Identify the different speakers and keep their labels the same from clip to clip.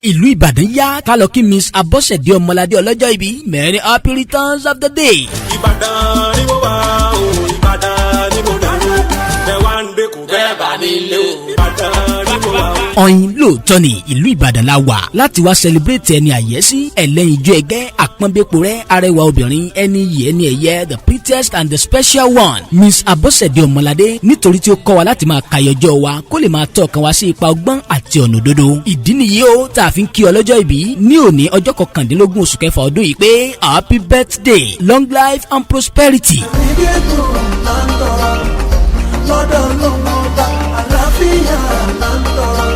Speaker 1: Ìlú Ìbàdàn yá, ká lọ kí Miss Abọ́sẹ̀dé Ọmọládé ọlọ́jọ́ ìbí. Many happy returns of the day.
Speaker 2: Ìbàdàn ni mo wà o, Ìbàdàn ni mo dé o, ẹ wá ń dé kò bẹ́ẹ̀ bá nílé o, Ìbàdàn ni mo wà o.
Speaker 1: Ọ̀yin lóòótọ́ ni, ìlú Ìbàdàn la wà láti wá celebrate ẹni àyẹ́sí, ẹlẹ́yinjú ẹgẹ́, àpọ́nbépo rẹ̀, arẹwà obìnrin, ẹni yìí, ẹni ẹ̀yẹ, the prettiest and the special one, Miss Abọ́sẹ̀dé Ọmọládé, nítorí tí ó kọ́ wa láti máa kàyọjọ́ wa kó lè máa tọ́ ọkàn wa sí ipa ọgbọ́n àti ọ̀nà òdodo. Ìdí nìyí ó tá a fi ń kí ọlọ́jọ́ ìbí ní òní, ọjọ́ 19 oṣù kẹfà ọdún yìí pé happy birthday, long life and prosperity.
Speaker 3: Ìgbẹ́gùn là ń tọrọ lọ́dọ̀ Ọlọ́run Ọba, àlàáfíà là ń tọrọ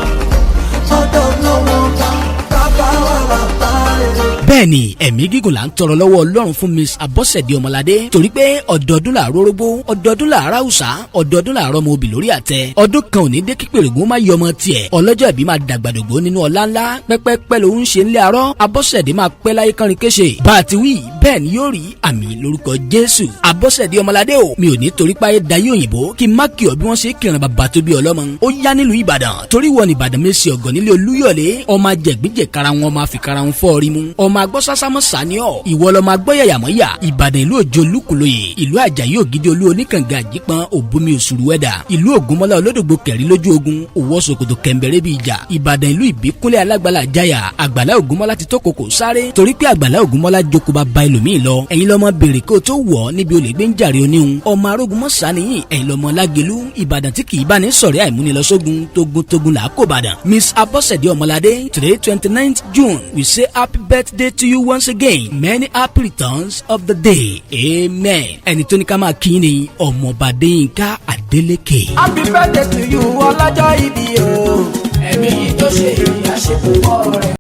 Speaker 3: lọ́dọ̀ Ọlọ́run Ọba, bàbá wa, bàbá rere.
Speaker 1: Bẹ́ẹ̀ ni, ẹ̀mí gígùn là ń tọrọ lọ́wọ́ Ọlọ́run fún Miss Abọ́sẹ̀dé Ọmọládé, torí pé ọdọọdún là rórógbó, ọdọọdún là ráùsà, ọdọọdún là rọmọ obì lórí àtẹ. Ọdún kan ò ní dé kí pèrègùn má yọ ọmọ tiẹ̀. Ọlọ́jọ́ ìbí máa dàgbàdògbò nínú ọlá ńlá pẹ́pẹ́pẹ́ ló ń ṣe ńlẹ̀ arọ́. Abọ́sẹ̀dé máa pẹ́ láyé kánrin kéṣe. Bá a ti wí bẹ́ẹ̀ ni yóò rí, àmín lórúkọ Jésù. Abọ́sẹ̀dé Ọmọládé o, mi ò ní torí páyé dayé òyìnbó kí n má kí ọ bí wọ́n ṣe kìrìn bàbá tó bí ọlọ́mọ. Ó yá nílùú Ìbàdàn, torí wọ ní Ìbàdàn mẹ́sì ọ̀gàn nílé Olúyọ̀lé, ọmọ ajẹ̀gbíjẹ̀ kara wọn, ọmọ àfikara wọn fọ́ orí mu, ọmọ agbọ́sásámọ́ sani ọ̀, ìwọ lọmọ agbọ́yàyàmọ́yà. Ìbàdàn, ìlú òjò olúkúlóyè, ìlú Àjàyí ògidì olú oníkànga àjípọn òbomi òṣùrù wẹ́dà, ìlú Ògúnmọ́lá olódògbò kẹrí lójú ogun, òwò ṣòkòtò kẹ̀mbẹ̀rẹ̀ bí ìjà. Ìbàdàn, ìlú ìbíkúnlẹ̀ alágbàlá àjáyà, àgbàlá Ògúnmọ́lá ti tó kòkò sáré, torí pé àgbàlá Ògúnmọ́lá jókòó bá ba ẹlòmíì lọ. Ẹ̀yin lọ́mọ bèrè kó tó wọ̀ níbi olè gbé ń jàre oníhun, ọmọ arógun mọ́ sàníyìn. Ẹ̀yin lọ́mọ lágẹ̀lú Ìbàdàn tí kì í bá ní sọ̀rẹ́ àìmúnilọ́sógun, tógun tógun là á kó Ìbàdàn. Miss Abọ́sẹ̀dé Ọmọládé, today, 29th June, we say happy birthday to you once again. Many happy returns of the day, amen. Ẹni tó ní ká máa kí ni Ọmọọba Adéyínká Adélékè.
Speaker 4: Happy birthday to you, ọlọ́jọ́ ìbí o. Ẹ̀mí yìí tó ṣe ìyá ṣe púpọ̀ rẹ̀.